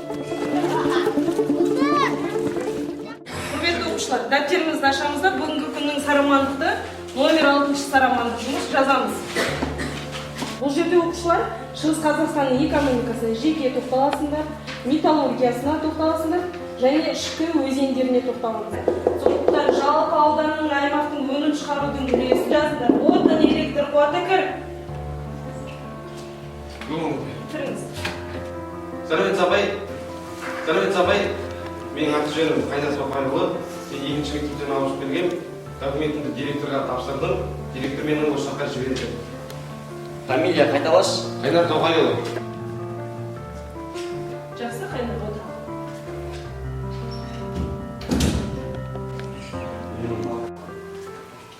Құрметті оқушылар, дәптерімізді ашамыз да, бүгінгі күннің сарамандықты, номер 6-шы сарамандық жұмыс жазамыз. Бұл жерде, оқушылар, Шығыс Қазақстанның экономикасына жеке тоқталасыңдар, металлургиясына тоқталасыңдар және ішкі өзендеріне тоқталамыз. Сондықтан жалпы ауданның, аймақтың өнім шығарудың үлесін жазыңдар. Отын, электр қуаты кір. Кіріңіз. Сәлеметсіз, апай! Сәлеметсіз, апай! Менің аты жөнім Қайнар Тоқайұлы. Мен екінші мектептен ауысып келгем. Документімді директорға тапсырдым. Директор мені осы жаққа жіберді. Фамилия қайталашы. Қайнар Тоқайұлы. Жақсы, Қайнар, отыр.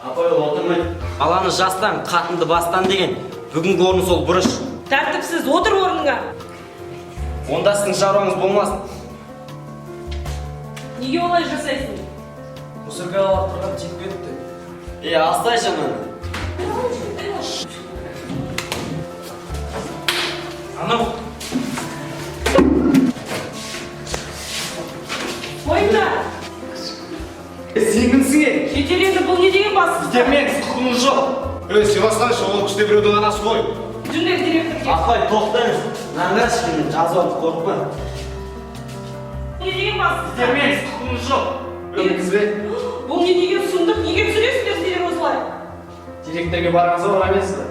Апай, ол отырмайды. Баланы жастан, қатынды бастан деген. Бүгінгі орны сол бұрыш. Тәртіпсіз, отыр орныңа. Онда сіздің шаруаңыз болмасын. Неге олай жасайсың? Мусорға лақтырған тиіп кетті. Е, алсайшы ананы. Анау. Қойыңдар. Сен кімсің, е? Жетер енді, бұл не деген бассыздық? Итермеңіз, құқығыңыз жоқ. Ей, сыйласқаншы, ол кісі де біреудің анасы ғой. Жүріңдер директорге. Апай, тоқтаңыз. Мынаны қарашы, мен жазып алып, қорықпа. Не деген бассыздық? Итермеңіз, құқығыңыз жоқ. Білдіңіз бе? Бұл не деген сұмдық? Неге түсіресіңдер сендер осылай? Директорге барғансыз ба, емес пе?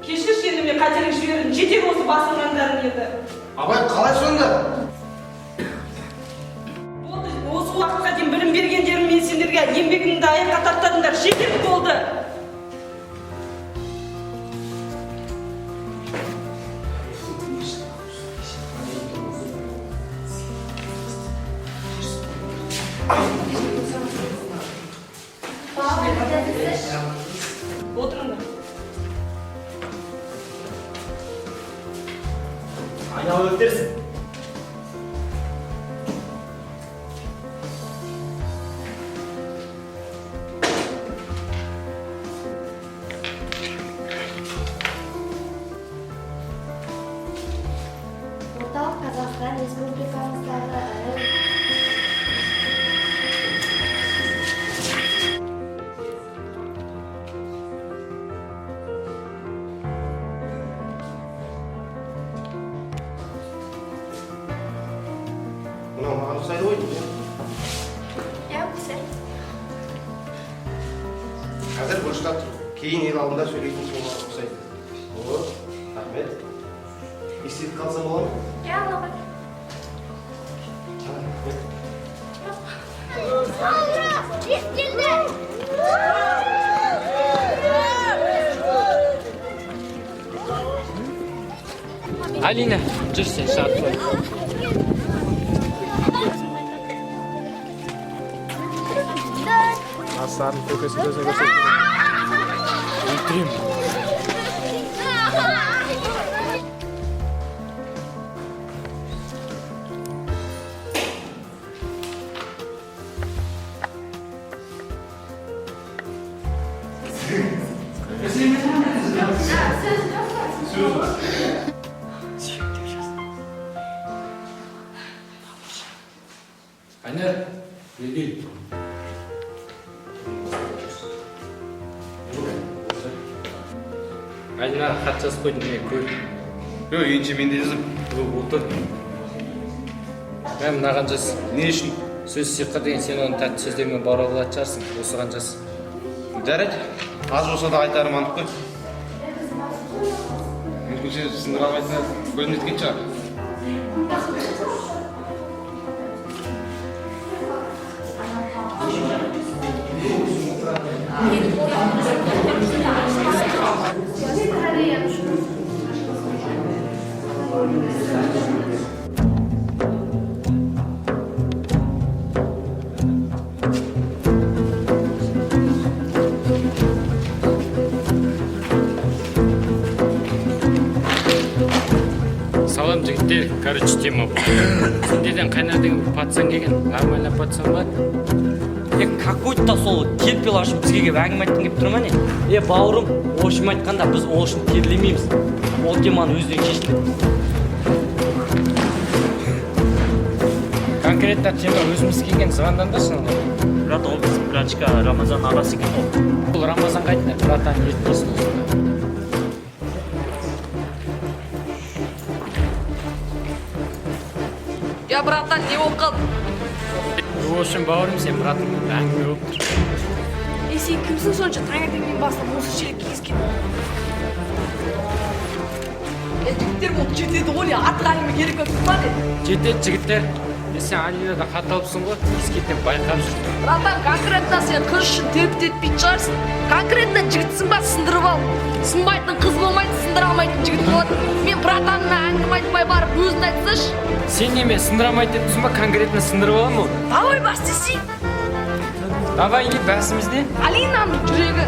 Кешірші енді, мен қателік жібердім. Жетер осы басылғандарың енді. Апай, қалай сонда? Болды, осы уақытқа дейін білім бергендерім мен сендерге еңбегімді аяққа таптадыңдар. Жетер, болды. Отырыңдар. Айналып өтерсің. Орталық Қазақстан Республикамыздағы ірі Мынау маған ұқсайды ғой деймін. Иә, кісі. Қазір бұрышта тұр. Кейін ел алдында сөйлейтін соларға ұқсайды. О, рахмет. Естелік қалса бола ма? Иә, ала ғой. Рахмет. Ура! Келді! Алина, жүр, сен шығарып қой. Жастардың көкесі көзіне көрсетті. Өлтіремін. Айнар, бері кел. Айнаға хат жазып қойдым, міне, көр. Жоқ, ендеше мен де жазамын. Ө, отыр. Мә, мынаған жаз. Не үшін? Сөз сиқыр деген, сен оны тәтті сөздермен баурап алатын шығарсың. Осыған жаз. Жарайды, аз болса да айтарым анық қой. Мүмкін, сен сындыра алмайтынына көзім жеткен шығар. Салам, жігіттер! Короче, тема бұл. Сендерден Қайнар деген бір пацан келген. Нормально пацан ба? Е, какой-то сол терпила үшін бізге келіп әңгіме айтқың келіп тұр ма, не? Е, бауырым, в общем айтқанда, біз ол үшін терлемейміз. Ол теманы өздері шешті. Конкретно тема өзіміз келген, звондаңдаршы ана. Брат, ол біздің братишка Рамазан ағасы екен ғой. Бұл Рамазанға айтыңдар, братан, ертесін осында. Я, братан, не болып қалды? В общем, бауырым, сен братыңмен бір әңгіме болып тұр. Е, сен кімсің сонша таңертеңнен бастап осы жерге кезген? Е, жігіттер болып жетеді ғой, не артық әңгіме керек болып тұр ма не? Жетеді, жігіттер. Е, сен Алинада хат алыпсың ғой, ескертем, байқап жүр. Братан, конкретно сен қыз үшін терпеть етпейтін шығарсың. Конкретно жігітсің ба, сындырып ал. Сынбайтын қыз болмайды, сындыра алмайтын жігіт болады. Мен братанына әңгіме айтпай барып өзің айтсайшы. Сен неме сындыра алмайды деп тұрсың ба, конкретно сындырып аламын ғой. Давай, бас десей. Давай, не бәсіміз не? Алинаның жүрегі.